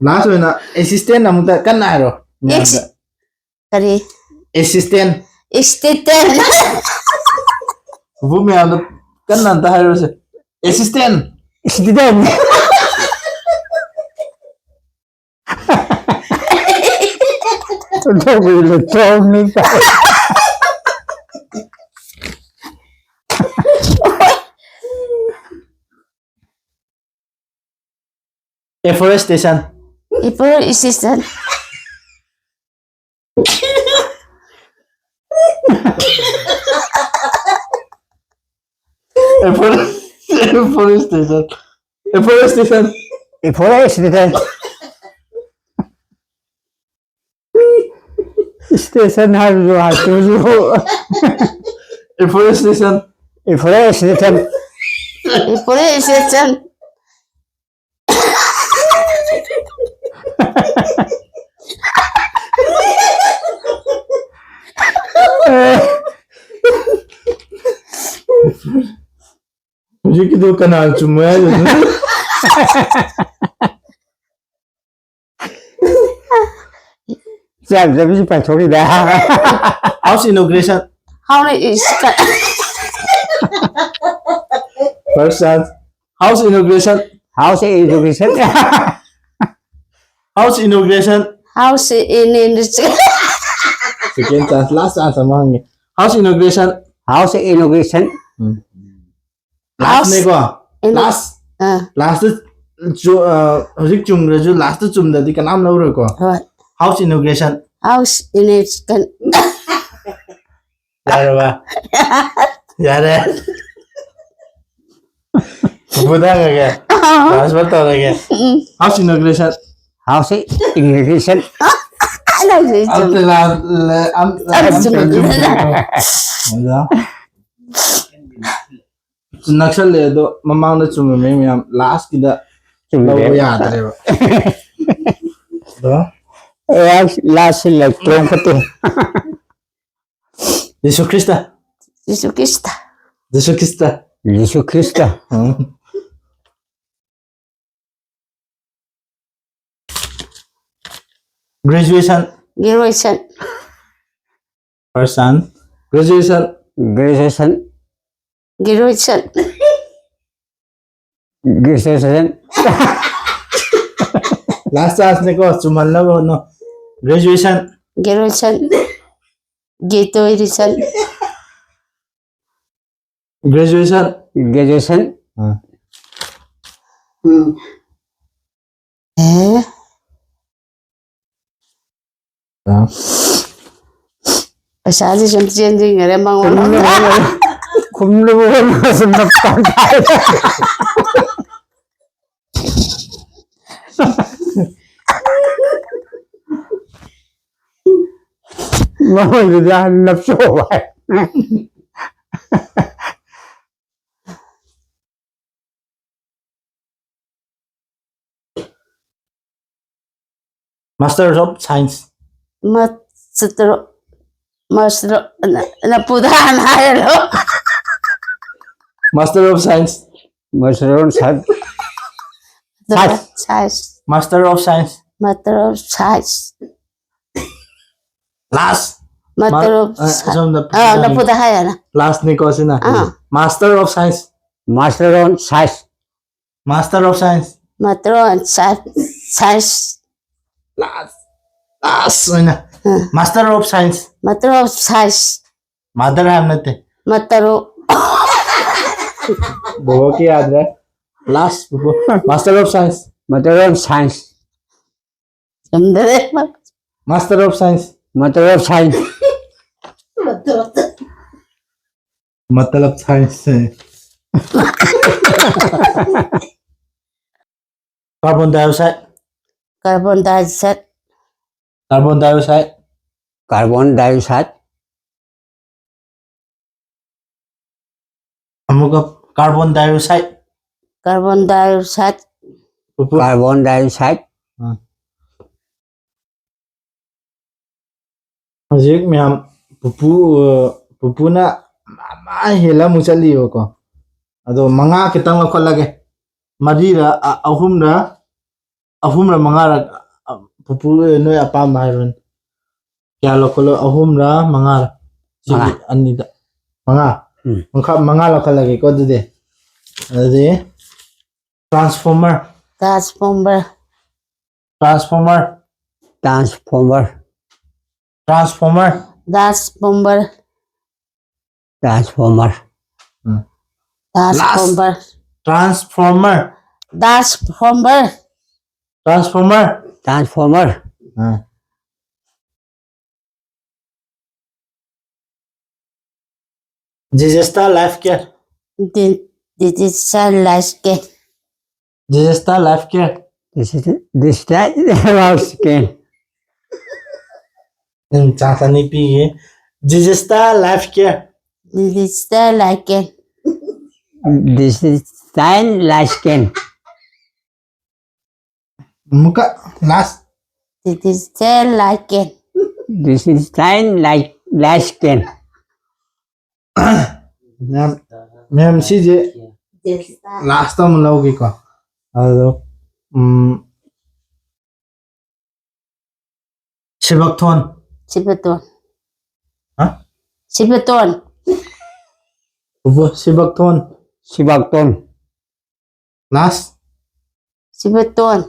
Last ꯑꯣꯏꯅ assistant ꯑꯃꯨꯛꯇ ꯀꯟꯅ ꯍꯥꯏꯔꯣ ꯃꯌꯥꯝꯗ. ꯀꯔꯤ? Assistant. Assistant. ꯄꯨꯄꯨ ꯃꯌꯥꯝꯗ ꯀꯟꯅ ꯑꯝꯇ ꯍꯥꯏꯔꯣꯁꯦ. Assistant. Student. ꯑꯣꯟꯊꯣꯛꯄꯁꯤꯗ ꯆꯥꯎꯅ ꯇꯥꯏ꯫ Afforestation. Afforestation. Afforest-, afforestation. Afforestation. Afforestation. Station ꯍꯥꯏꯕꯁꯨ ꯍꯥꯏꯕꯁꯨ꯫ Afforestation. Afforestation. Afforestation. ꯍꯧꯖꯤꯛꯀꯤꯗꯣ ꯀꯅꯥꯅ ꯆꯨꯝꯃꯦ ꯍꯥꯏꯗꯣꯏꯅꯣ? ꯆꯥꯛ ꯆꯥꯕꯤꯁꯨ ꯄꯥꯏꯊꯣꯛꯈꯤꯗ꯫ House inauguration. House is- First chance. House inauguration. House inauguration. House inauguration. House inauguration. Second chance, last chance ꯑꯃ ꯍꯪꯒꯦ꯫ House inauguration. House inauguration. ꯎꯝ꯫ Last ꯅꯦꯀꯣ? House inau-, last꯫ ꯑꯥ꯫ Last ꯇ ꯆꯨ-, ꯑ, ꯍꯧꯖꯤꯛ ꯆꯨꯝꯈ꯭ꯔꯁꯨ last ꯇ ꯆꯨꯝꯗ꯭ꯔꯗꯤ ꯀꯅꯥꯝ ꯂꯧꯔꯣꯏꯀꯣ? ꯍꯣꯏ꯫ House inauguration꯫ House inauguration꯫ ꯌꯥꯔꯕ? ꯌꯥꯔꯦ꯫ ꯄꯨꯄꯨꯗ ꯍꯪꯉꯒꯦ꯫ ꯑꯥ꯫ Transfer ꯇꯧꯔꯒꯦ꯫ ꯎꯝ꯫ House inauguration꯫ House inauguration꯫ ꯅꯪꯁꯨ ꯆꯨꯝ-, ꯑꯝꯇ ꯂꯥ-, ꯂ-, ꯑꯝ-, ꯌꯥꯝ ꯑꯝꯇ ꯆꯨꯝꯃꯦ꯫ ꯆꯨꯝꯗꯦꯀꯣ꯫ ꯑꯗꯣ ꯅꯛꯁꯜꯂꯦ ꯑꯗꯣ ꯃꯃꯥꯡꯗ ꯆꯨꯝꯃꯝꯃꯦ ꯃꯌꯥꯝ꯫ Last ꯀꯤꯗ ꯆꯨꯝꯗꯦ꯫ ꯂꯧꯕ ꯌꯥꯗ꯭ꯔꯦꯕ꯫ ꯑꯗꯣ last, last ꯁꯤ ꯂꯩꯇ꯭ꯔꯣ ꯐꯠꯇꯦ꯫ Jesus Christ. Jesus Christ. Jesus Christ. Jesus Christ. ꯎꯝ꯫ Graduation꯫ Graduation꯫ First chance꯫ Graduation꯫ Graduation꯫ Graduation꯫ Graduation. Last chance ꯅꯤꯀꯣ, ꯆꯨꯝꯍꯟꯅꯕ ꯍꯣꯠꯅꯧ꯫ Graduation. Graduation. Graduation. Graduation. Graduation. ꯑꯥ꯫ ꯎꯝ꯫ ꯑꯦ꯫ ꯑꯥ꯫ ꯄꯩꯁꯥꯁꯦ ꯁꯨꯝ ꯆꯦꯟꯁꯤꯟꯈꯔꯦ ꯃꯉꯣꯟꯗ꯫ ꯈꯨꯝꯅꯕ ꯍꯣꯠꯅꯕꯁꯨ ꯅꯞꯄ ꯇꯥꯏ꯫ ꯃꯣꯏꯗꯨꯗꯤ ꯍꯥꯟꯅ ꯅꯞꯆꯣꯕ ꯍꯥꯏ꯫ Master of Science. Master, master, ꯅ- ꯅꯄꯨꯗ ꯍꯥꯟꯅ ꯍꯥꯏꯔꯣ꯫ Master of Science. ꯃꯁꯔꯣꯟ ꯁꯥꯏ ꯑꯗꯨꯒ science, Master of Science. master of science, Last. master of ꯑ, science. ꯁꯣꯝꯗ ꯑꯥ ꯅꯄꯨꯗ ꯍꯥꯏꯔꯅ꯫ Last ꯅꯤꯀꯣ ꯁꯤꯅ. ꯑꯥ. Master of Science. Master on science Master of Science. Master of science, science, Last. Last ꯑꯣꯏꯅ. ꯑꯥ. Master of Science. master of science, Mother ꯍꯥꯏꯕ ꯅꯠꯇꯦ. master of ꯕꯣꯕꯣꯛꯀꯤ ꯌꯥꯗ꯭ꯔꯦ. Last ꯕꯣꯕꯣꯛ. Master of Science. Master on science ꯆꯨꯝꯗꯔꯦ꯫ Master of Science. Master on science मतलब science है. Carbon dioxide. Carbon dioxide, Carbon dioxide. Carbon dioxide ꯑꯃꯨꯛꯀ carbon dioxide. carbon dioxide, ꯄꯨꯄꯨ. ꯀꯥꯔꯕꯣꯟ ꯗꯥꯏꯑꯣꯛꯁꯥꯏꯗ ꯍꯧꯖꯤꯛ ꯃꯌꯥꯝ ꯄꯨꯄꯨ, ꯑ, ꯄꯨꯄꯨꯅ ꯃꯥ ꯍꯦꯜꯂ ꯑꯃꯨꯛ ꯆꯠꯂꯤꯕꯀꯣ. ꯑꯗꯣ ꯃꯉꯥ ꯈꯤꯇꯪ ꯂꯧꯈꯠꯂꯒꯦ. ꯃꯔꯤꯔ, ꯑ, ꯑꯍꯨꯝꯔ, ꯑꯍꯨꯝꯔ ꯃꯉꯥꯔ, ꯑ, ꯄꯨꯄꯨ ꯅꯣꯏ ꯑꯄꯥꯝꯕ ꯍꯥꯏꯔꯣꯅꯦ. ꯀꯌꯥ ꯂꯧꯈꯠꯂꯣ? ꯑꯍꯨꯝꯔ ꯃꯉꯥꯔ? ꯁꯤꯒꯤ ꯃꯉꯥ. ꯑꯅꯤꯗ. ꯃꯉꯥ? ꯎꯝ. ꯃꯈꯥ ꯃꯉꯥ ꯂꯧꯈꯠꯂꯒꯦꯀꯣ ꯑꯗꯨꯗꯤ. ꯑꯗꯨꯗꯤ Transformer. Transformer. Transformer. Transformer. Transformer. Transformer. Transformer. Hmm. Transformer. Last. Transformer. Transformer. Transformer. Transformer. Hmm. Disaster life care. Di-, disaster life care. Disaster life care. Dis-, disaster life care. ꯎꯝ, ꯆꯥ ꯆꯅꯤ ꯄꯤꯒꯦ꯫ Disaster life care. Disaster life care. Disaster life care. ꯑꯃꯨꯛꯀ last. Disaster life care. Disaster life, life care. ꯃꯌꯥꯝ, ꯃꯌꯥꯝ ꯁꯤꯁꯦ last ꯑꯃ ꯂꯧꯒꯦꯀꯣ꯫ ꯑꯗꯣ, ꯎꯝ, ꯁꯤꯕꯛꯊꯣꯟ꯫ ꯁꯤꯕꯇꯣꯟ꯫ ꯍꯥ? ꯁꯤꯕꯇꯣꯟ꯫ ꯎꯕꯨ ꯁꯤꯕꯛꯊꯣꯟ꯫ ꯁꯤꯕꯛꯊꯣꯟ꯫ Last꯫ ꯁꯤꯕꯇꯣꯟ꯫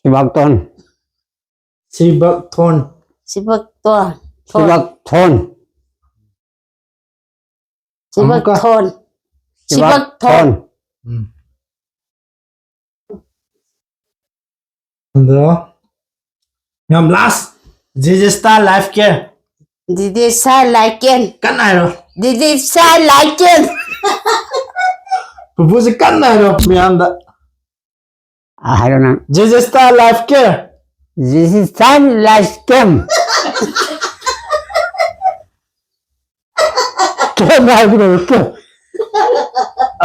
ꯁꯤꯕꯛꯊꯣꯟ꯫ ꯁꯤꯕꯛꯊꯣꯟ꯫ ꯁꯤꯕꯛꯇꯣꯟ꯫ ꯊꯣꯟ꯫ ꯁꯤꯕꯛꯊꯣꯟ꯫ ꯑꯃꯨꯛꯀ꯫ ꯁꯤꯕꯛꯊꯣꯟ꯫ ꯁꯤꯕꯛꯊꯣꯟ꯫ ꯁꯤꯕꯛꯊꯣꯟ꯫ ꯎꯝ꯫ ꯑꯗꯣ, ꯌꯥꯝ last꯫ Disaster life care꯫ Disaster life care꯫ ꯀꯟꯅ ꯍꯥꯏꯔꯣ꯫ Disaster life care꯫ ꯄꯨꯄꯨꯁꯦ ꯀꯟꯅ ꯍꯥꯏꯔꯣ ꯃꯌꯥꯝꯗ꯫ ꯑꯥ, ꯍꯥꯏꯔꯣ ꯅꯪ꯫ Disaster life care꯫ Disaster life care꯫ ꯀꯩꯝ ꯍꯥꯏꯒꯗꯕ ꯀꯩꯝ꯫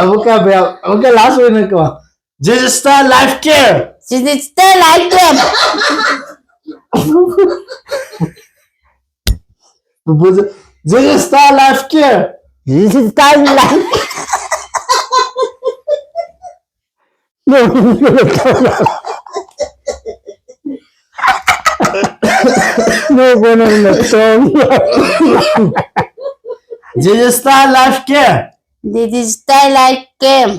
ꯑꯃꯨꯛꯀ ꯃꯌꯥꯝ, ꯑꯃꯨꯛꯀ last ꯑꯣꯏꯅꯀꯣ꯫ Disaster life care꯫ Disaster life care꯫ ꯄꯨꯄꯨꯁꯦ, Disaster life care꯫ Disaster life꯫ ꯅꯣꯛꯄ ꯅꯪ ꯅꯇꯣꯝ꯫ Disaster life care꯫ Disaster life care꯫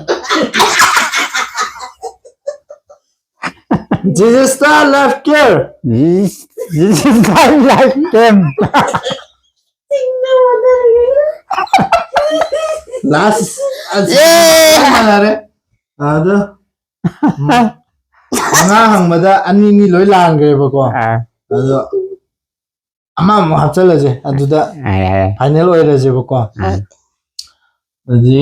Disaster life care. Disaster life care. Last. ꯃꯥꯟꯅꯔꯦ꯫ ꯑꯗꯣ ꯃꯉꯥ ꯍꯪꯕꯗ ꯑꯅꯤ ꯑꯅꯤ ꯂꯣꯏ ꯂꯥꯟꯈ꯭ꯔꯦꯕꯀꯣ꯫ ꯑꯗꯣ ꯑꯃꯃꯨꯛ ꯍꯥꯞꯆꯜꯂꯁꯦ, ꯑꯗꯨꯗ ꯐꯥꯏꯅꯦꯜ ꯑꯣꯏꯔꯁꯦꯕꯀꯣ꯫ ꯑꯗꯨꯗꯤ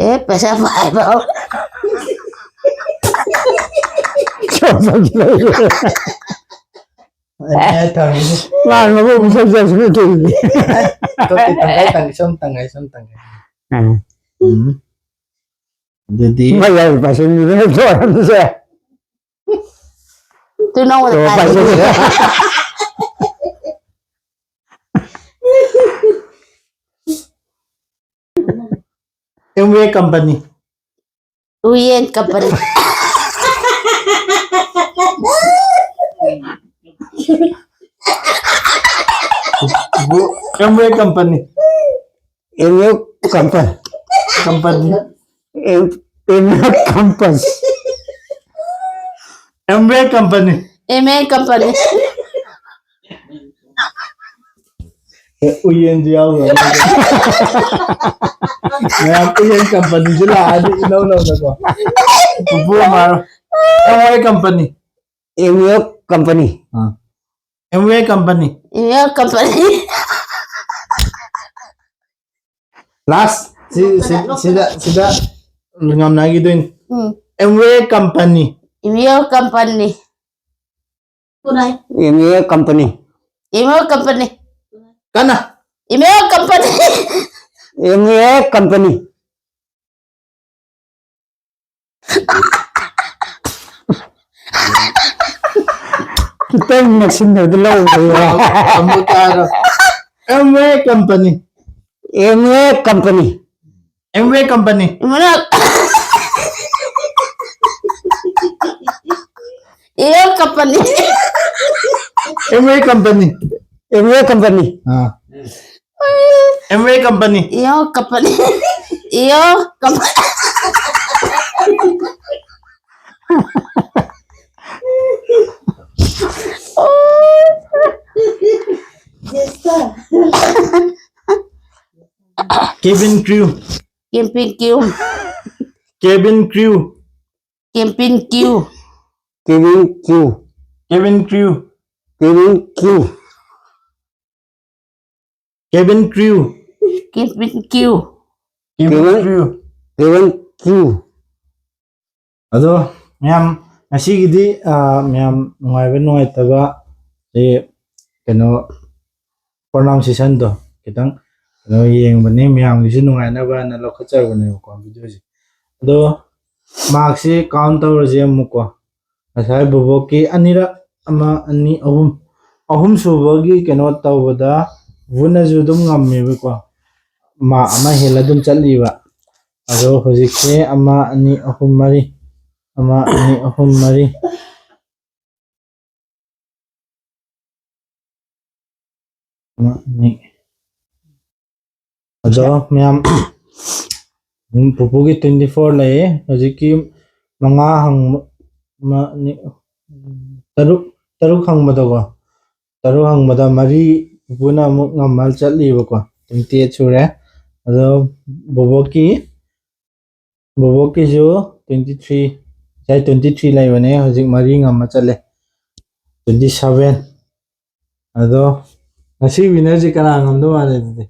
ꯑꯦ, ꯄꯩꯁꯥ ꯄꯥꯏꯕ꯫ ꯑꯩꯅ ꯊꯝꯃꯤꯁꯦ꯫ ꯂꯥꯟ ꯃꯕꯨꯛ ꯑꯃ ꯆꯠ ꯆꯠꯁꯨ ꯅꯠꯇꯦ꯫ ꯇꯣꯛꯇꯤ ꯇꯪꯈꯥꯏ ꯇꯪꯈꯥꯏ, ꯁꯨꯝ ꯇꯪꯈꯥꯏ, ꯁꯨꯝ ꯇꯪꯈꯥꯏ꯫ ꯎꯝ꯫ ꯑꯗꯨꯗꯤ ꯃꯌꯥꯏ ꯄꯥꯁꯟꯕꯤꯗꯨꯅ ꯇꯧꯔꯝꯃꯤꯁꯦ꯫ ꯇꯨ ꯅꯉꯣꯟꯗ ꯇꯣ ꯄꯥꯏ꯫ ꯄꯥꯁꯟꯕꯤꯗꯨꯅ꯫ Amway company. ꯎꯌꯦꯟ company. Amway company. Amway company. Company. Amway company. Amway company. Amway company. ꯑꯦ, ꯎꯌꯦꯟꯁꯨ ꯌꯥꯎꯈ꯭ꯔꯕ꯫ ꯃꯌꯥꯝ ꯎꯌꯦꯟ ꯀꯝꯄꯅꯤꯁꯨ ꯂꯥꯛꯑꯗꯤ ꯏꯅꯧ ꯅꯧꯅꯀꯣ꯫ ꯄꯨꯄꯨ ꯑꯃ ꯍꯥꯏꯔꯣ꯫ Amway company. Amway company. Amway company. Amway company. ꯂꯥꯁ ꯁꯤꯗ ꯁꯤꯗ ꯉꯝꯅꯈꯤꯗꯣꯏꯅꯤ꯫ ꯎꯝ꯫ Amway company. Amway company. Amway company. Amway company. ꯀꯟꯅ꯫ Amway company. Amway company. ꯈꯤꯇꯪ ꯅꯛꯁꯤꯟꯅꯕꯗ ꯂꯧꯕ꯫ ꯑꯃꯨꯛ ꯇꯥꯔꯣ꯫ Amway company. Amway company. Amway company. ꯏꯃꯅ ꯑꯦꯝꯋꯦ company. Amway company. Amway company. ꯑꯥ꯫ Amway company. Iyo company. Iyo company. Yes, sir. Cabin crew. Camping queue. Cabin crew. Camping queue. Cabin crew. Cabin crew. Cabin crew. Cabin crew. Camping queue. Cabin crew. Cabin crew. ꯑꯗꯣ ꯃꯌꯥꯝ, ꯉꯁꯤꯒꯤꯗꯤ ꯑꯥ, ꯃꯌꯥꯝ ꯅꯨꯡꯉꯥꯏꯕ ꯅꯨꯡꯉꯥꯏꯇꯕ, ꯁꯤ ꯀꯩꯅꯣ, pronunciation ꯗꯣ ꯈꯤꯇꯪ ꯀꯩꯅꯣ ꯌꯦꯡꯕꯅꯤ, ꯃꯌꯥꯝꯒꯤꯁꯨ ꯅꯨꯡꯉꯥꯏꯅꯕ ꯍꯥꯏꯅ ꯂꯧꯈꯠꯆꯕꯅꯦꯕꯀꯣ video ꯁꯦ꯫ ꯑꯗꯣ mark ꯁꯦ count ꯇꯧꯔꯁꯦ ꯑꯃꯨꯛꯀꯣ꯫ ꯉꯁꯥꯏ ꯕꯣꯕꯣꯛꯀꯤ ꯑꯅꯤꯔꯛ, ꯑꯃ, ꯑꯅꯤ, ꯑꯍꯨꯝ, ꯑꯍꯨꯝ ꯁꯨꯕꯒꯤ ꯀꯩꯅꯣ ꯇꯧꯕꯗ ꯕꯨꯅꯁꯨ ꯑꯗꯨꯝ ꯉꯝꯃꯦꯕꯀꯣ, mark ꯑꯃ ꯍꯦꯜꯂ ꯑꯗꯨꯝ ꯆꯠꯂꯤꯕ꯫ ꯑꯗꯣ ꯍꯧꯖꯤꯛꯁꯦ ꯑꯃ, ꯑꯅꯤ, ꯑꯍꯨꯝ, ꯃꯔꯤ, ꯑꯃ, ꯑꯅꯤ, ꯑꯍꯨꯝ, ꯃꯔꯤ, ꯑꯃ, ꯑꯅꯤ꯫ ꯑꯗꯣ ꯃꯌꯥꯝ, ꯎꯝ, ꯄꯨꯄꯨꯒꯤ twenty four ꯂꯩꯌꯦ꯫ ꯍꯧꯖꯤꯛꯀꯤ ꯃꯉꯥ ꯍꯪꯕ, ꯑꯃ, ꯑꯅꯤ, ꯇꯔꯨꯛ, ꯇꯔꯨꯛ ꯍꯪꯕꯗꯀꯣ, ꯇꯔꯨꯛ ꯍꯪꯕꯗ ꯃꯔꯤ ꯄꯨꯄꯨꯅ ꯑꯃꯨꯛ ꯉꯝꯃ ꯆꯠꯂꯤꯕꯀꯣ, twenty eight ꯁꯨꯔꯦ꯫ ꯑꯗꯣ ꯕꯣꯕꯣꯛꯀꯤ, ꯕꯣꯕꯣꯛꯀꯤꯁꯨ twenty three, ꯉꯁꯥꯏ twenty three ꯂꯩꯕꯅꯦ, ꯍꯧꯖꯤꯛ ꯃꯔꯤ ꯉꯝꯃ ꯆꯠꯂꯦ, twenty seven꯫ ꯑꯗꯣ ꯉꯁꯤ winner ꯁꯦ ꯀꯅꯥ ꯉꯝꯗꯧ ꯃꯥꯜꯂꯦ ꯑꯗꯨꯗꯤ?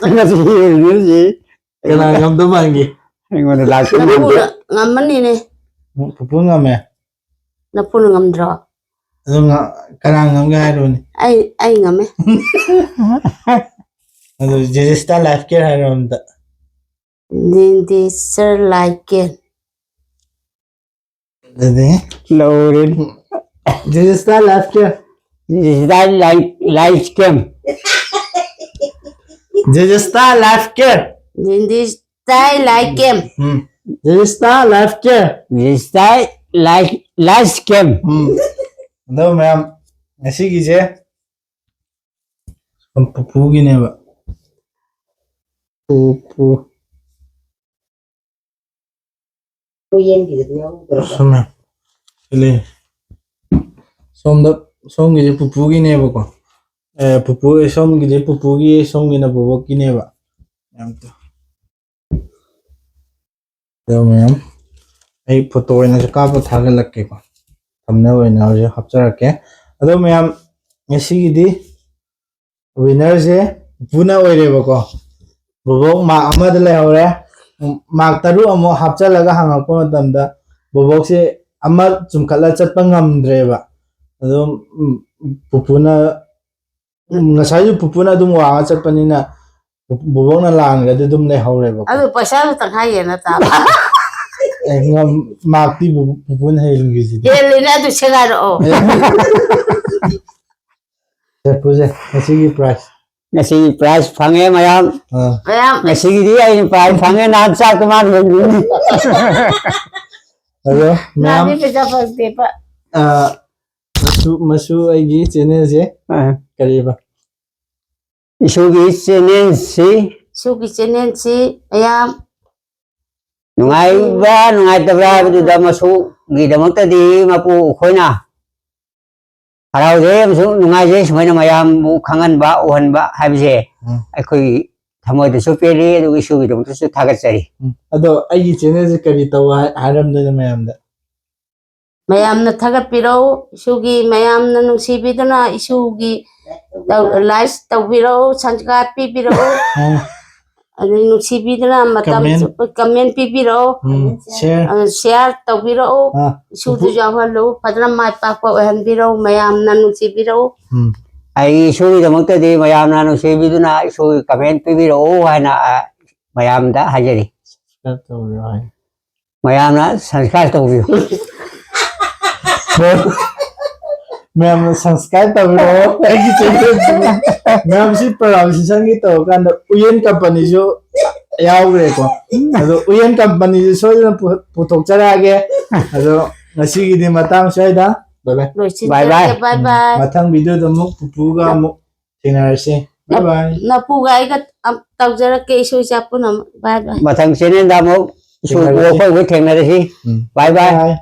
ꯉꯁꯤ winner ꯁꯦ ꯀꯅꯥ ꯉꯝꯗꯧ ꯃꯥꯟꯒꯦ? ꯑꯩꯉꯣꯟꯗ ꯂꯥꯛꯄ ꯉꯝꯗꯦ꯫ ꯅꯄꯨꯅ ꯉꯝꯃꯅꯤꯅꯦ꯫ ꯄꯨꯄꯨ ꯉꯝꯃꯦ꯫ ꯅꯄꯨꯅ ꯉꯝꯗ꯭ꯔꯣ? ꯑꯗꯣ ꯉ-, ꯀꯅꯥ ꯉꯝꯒꯦ ꯍꯥꯏꯔꯣꯅꯦ? ꯑꯩ ꯑꯩ ꯉꯝꯃꯦ꯫ ꯑꯗꯣ ꯖꯦꯖꯦꯁꯇꯥ life care ꯍꯥꯏꯔꯣ ꯑꯝꯇ꯫ ꯅꯦꯟꯗꯦꯁꯔ ꯂꯥꯏꯀꯦꯟ꯫ ꯑꯗꯨꯗꯤ ꯂꯧꯔꯦ꯫ ꯖꯦꯖꯦꯁꯇꯥ life care꯫ This is the life, life scam. ꯖꯦꯖꯦꯁꯇꯥ life care꯫ ꯅꯦꯟꯗꯦꯁꯇꯥꯏ ꯂꯥꯏꯀꯦꯝ꯫ Um. ꯖꯦꯖꯦꯁꯇꯥ life care꯫ This is the life, life scam. ꯎꯝ꯫ ꯑꯗꯣ ꯃꯌꯥꯝ, ꯉꯁꯤꯒꯤꯁꯦ ꯄꯨꯄꯨꯒꯤꯅꯦꯕ꯫ ꯄꯨꯄꯨ꯫ ꯁꯨꯝꯃꯦ꯫ ꯁꯤꯂꯤ꯫ ꯁꯣꯝꯗ, ꯁꯣꯝꯒꯤꯁꯦ ꯄꯨꯄꯨꯒꯤꯅꯦꯕꯀꯣ꯫ ꯑꯦ, ꯄꯨꯄꯨ, ꯁꯣꯝꯒꯤꯁꯦ ꯄꯨꯄꯨꯒꯤ, ꯁꯣꯝꯒꯤꯅ ꯕꯣꯕꯣꯛꯀꯤꯅꯦꯕ꯫ ꯌꯥꯝ ꯇ-, ꯑꯗꯣ ꯃꯌꯥꯝ, ꯑꯩ ꯐꯣꯇꯣ ꯑꯣꯏꯅꯁꯨ ꯀꯥꯞꯄ ꯊꯥꯒꯠꯂꯛꯀꯦꯀꯣ꯫ ꯊꯝꯅꯕ ꯑꯣꯏꯅ ꯍꯧꯖꯤꯛ ꯍꯥꯞꯆꯔꯛꯀꯦ꯫ ꯑꯗꯣ ꯃꯌꯥꯝ, ꯉꯁꯤꯒꯤꯗꯤ ꯋꯤꯅꯔꯁꯦ ꯄꯨꯄꯨꯅ ꯑꯣꯏꯔꯦꯕꯀꯣ꯫ ꯕꯣꯕꯣꯛ ꯃꯥꯔꯛ ꯑꯃꯗ ꯂꯩꯍꯧꯔꯦ꯫ ꯎꯝ, ꯃꯥꯔꯛ ꯇꯔꯨꯛ ꯑꯃꯨꯛ ꯍꯥꯞꯆꯜꯂꯒ ꯍꯪꯉꯛꯄ ꯃꯇꯝꯗ ꯕꯣꯕꯣꯛꯁꯦ ꯑꯃ ꯆꯨꯝꯈꯠꯂ ꯆꯠꯄ ꯉꯝꯗ꯭ꯔꯦꯕ꯫ ꯑꯗꯨꯝ, ꯎꯝ, ꯄꯨꯄꯨꯅ, ꯎꯝ, ꯉꯁꯥꯏꯁꯨ ꯄꯨꯄꯨꯅ ꯑꯗꯨꯝ ꯋꯥꯡꯉ ꯆꯠꯄꯅꯤꯅ ꯕꯣꯕꯣꯛꯅ ꯂꯥꯟꯈ꯭ꯔꯗꯤ ꯑꯗꯨꯝ ꯂꯩꯍꯧꯔꯦꯕꯀꯣ꯫ ꯑꯗꯨ ꯄꯩꯁꯥꯗꯨ ꯇꯪꯈꯥꯏ ꯌꯦꯟꯅ ꯇꯥꯕ꯫ ꯑꯦ, ꯉꯝ-, ꯃꯥꯔꯛꯇꯤ ꯄꯨ-, ꯄꯨꯄꯨꯅ ꯍꯦꯜꯂꯤꯁꯤꯗꯤ꯫ ꯍꯦꯜꯂꯤꯅꯦ, ꯑꯗꯨ ꯁꯦꯒꯥꯏꯔꯛꯑꯣ꯫ ꯑꯦ꯫ ꯁꯦ, ꯄꯨꯁꯦ, ꯉꯁꯤꯒꯤ ꯄ꯭ꯔꯥꯏꯖ꯫ ꯉꯁꯤꯒꯤ ꯄ꯭ꯔꯥꯏꯖ ꯐꯪꯉꯦ ꯃꯌꯥꯝ꯫ ꯑꯥ꯫ ꯃꯌꯥꯝ꯫ ꯉꯁꯤꯒꯤꯗꯤ ꯑꯩꯅ ꯄ꯭ꯔꯥꯏꯖ ꯐꯪꯉꯦ, ꯅꯍꯥꯟ ꯆꯥꯛꯇꯣ ꯃꯥꯅ ꯍꯦꯟꯕꯤꯅꯤ꯫ ꯑꯗꯣ ꯃꯌꯥꯝ ꯅꯍꯥꯟꯗꯤ ꯄꯩꯁꯥ ꯐꯪꯗꯦꯕ꯫ ꯑꯥ, ꯃꯁꯨ, ꯃꯁꯨ ꯑꯩꯒꯤ ꯆꯦꯅꯦꯜꯁꯦ ꯑꯥ꯫ ꯀꯔꯤꯕ? ꯏꯁꯨꯒꯤ ꯆꯦꯅꯦꯜꯁꯤ꯫ ꯏꯁꯨꯒꯤ ꯆꯦꯅꯦꯜꯁꯤ ꯃꯌꯥꯝ ꯅꯨꯡꯉꯥꯏꯕ꯭ꯔꯥ ꯅꯨꯡꯉꯥꯏꯇꯕ꯭ꯔꯥ ꯍꯥꯏꯕꯗꯨꯗ ꯃꯁꯨꯒꯤꯗꯃꯛꯇꯗꯤ ꯃꯄꯨ ꯑꯩꯈꯣꯏꯅ ꯍꯔꯥꯎꯖꯩ ꯑꯃꯁꯨꯡ ꯅꯨꯡꯉꯥꯏꯖꯩ꯫ ꯁꯨꯃꯥꯏꯅ ꯃꯌꯥꯝꯕꯨ ꯈꯪꯍꯟꯕ, ꯎꯍꯟꯕ ꯍꯥꯏꯕꯁꯦ ꯎꯝ꯫ ꯑꯩꯈꯣꯏꯒꯤ ꯊꯃꯣꯏꯗꯁꯨ ꯄꯦꯜꯂꯤ, ꯑꯗꯨꯒ ꯏꯁꯨꯒꯤꯗꯃꯛꯇꯁꯨ ꯊꯥꯒꯠꯆꯔꯤ꯫ ꯎꯝ꯫ ꯑꯗꯣ ꯑꯩꯒꯤ ꯆꯦꯅꯦꯜꯁꯦ ꯀꯔꯤ ꯇꯧ ꯍꯥꯏ-, ꯍꯥꯏꯔꯝꯗꯣꯏꯅꯣ ꯃꯌꯥꯝꯗ? ꯃꯌꯥꯝꯅ ꯊꯥꯒꯠꯄꯤꯔꯧ, ꯏꯁꯨꯒꯤ ꯃꯌꯥꯝꯅ ꯅꯨꯡꯁꯤꯕꯤꯗꯨꯅ ꯏꯁꯨꯒꯤ ꯇꯧ-, ꯂꯥꯏꯛ ꯇꯧꯕꯤꯔꯧ, ꯁꯕꯁꯀ꯭ꯔꯥꯏꯕ ꯄꯤꯕꯤꯔꯧ꯫ ꯎꯝ꯫ ꯑꯗꯩ ꯅꯨꯡꯁꯤꯕꯤꯗꯨꯅ ꯃꯇꯝ ꯀꯃꯦꯟ꯫ ꯆꯨꯞꯄ ꯀꯃꯦꯟ ꯄꯤꯕꯤꯔꯛꯑꯣ꯫ ꯎꯝ, ꯁꯤꯌꯔ꯫ ꯑ, ꯁꯤꯌꯥꯔ ꯇꯧꯕꯤꯔꯛꯑꯣ꯫ ꯑꯥ, ꯏꯁꯨꯗꯨꯁꯨ ꯎꯄꯨ-, ꯌꯥꯎꯍꯜꯂꯨ꯫ ꯐꯖꯅ ꯃꯥꯏ ꯄꯥꯛꯄ ꯑꯣꯏꯍꯟꯕꯤꯔꯛꯑꯣ꯫ ꯃꯌꯥꯝꯅ ꯅꯨꯡꯁꯤꯕꯤꯔꯛꯑꯣ꯫ ꯎꯝ꯫ ꯑꯩ ꯏꯁꯨꯒꯤꯗꯃꯛꯇꯗꯤ ꯃꯌꯥꯝꯅ ꯅꯨꯡꯁꯤꯕꯤꯗꯨꯅ ꯏꯁꯨꯒꯤ ꯀꯃꯦꯟ ꯄꯤꯕꯤꯔꯛꯑꯣ ꯍꯥꯏꯅ, ꯑ, ꯃꯌꯥꯝꯗ ꯍꯥꯏꯖꯔꯤ꯫ ꯁꯕꯁꯀ꯭ꯔꯥꯏꯕ ꯇꯧꯕꯤꯔꯛꯑꯣ ꯍꯥꯏ꯫ ꯃꯌꯥꯝꯅ ꯁꯕꯁꯀ꯭ꯔꯥꯏꯕ ꯇꯧꯕꯤꯌꯨ꯫ ꯃꯌꯥꯝꯅ ꯁꯕꯁꯀ꯭ꯔꯥꯏꯕ ꯇꯧꯕꯤꯔꯛꯑꯣ ꯑꯩꯒꯤ ꯆꯦꯅꯦꯜꯁꯤ꯫ ꯃꯌꯥꯝ ꯁꯤ ꯄ꯭ꯔꯣꯅꯥꯎꯟꯁꯤꯌꯦꯁꯟꯒꯤ ꯇꯧꯔꯀꯥꯟꯗ ꯎꯌꯦꯟ ꯀꯝꯄꯅꯤꯁꯨ ꯌꯥꯎꯈ꯭ꯔꯦꯀꯣ꯫ ꯑꯗꯣ ꯎꯌꯦꯟ ꯀꯝꯄꯅꯤꯁꯨ ꯁꯣꯏꯗꯅ ꯄꯨ-, ꯄꯨꯊꯣꯛꯆꯔꯛꯑꯒꯦ꯫ ꯑꯗꯣ ꯉꯁꯤꯒꯤꯗꯤ ꯃꯇꯥꯡ ꯁ꯭ꯋꯥꯏꯗ꯫ ꯕꯥꯏ ꯕꯥꯏ꯫ ꯂꯣꯏꯁꯤꯟꯖꯔꯒꯦ꯫ ꯕꯥꯏ ꯕꯥꯏ꯫ ꯎꯝ, ꯕꯥꯏ꯫ ꯃꯊꯪ ꯚꯤꯗꯤꯑꯣꯗ ꯑꯃꯨꯛ ꯄꯨꯄꯨꯒ ꯑꯃꯨꯛ ꯊꯦꯡꯅꯔꯁꯤ꯫ Bye bye꯫ ꯅꯄꯨꯒ ꯑꯩꯒ ꯑꯝ- ꯇꯧꯖꯔꯛꯀꯦ, ꯏꯁꯨ ꯏꯆꯥ ꯄꯨꯝꯅꯃꯛ꯫ Bye bye꯫ ꯃꯊꯪ ꯆꯦꯅꯦꯜꯗ ꯑꯃꯨꯛ ꯏꯁꯨ ꯊꯦꯡꯅꯔꯁꯤ꯫ ꯑꯩꯈꯣꯏ ꯑꯩꯈꯣꯏ ꯊꯦꯡꯅꯔꯁꯤ꯫ ꯎꯝ꯫ Bye bye꯫ Bye꯫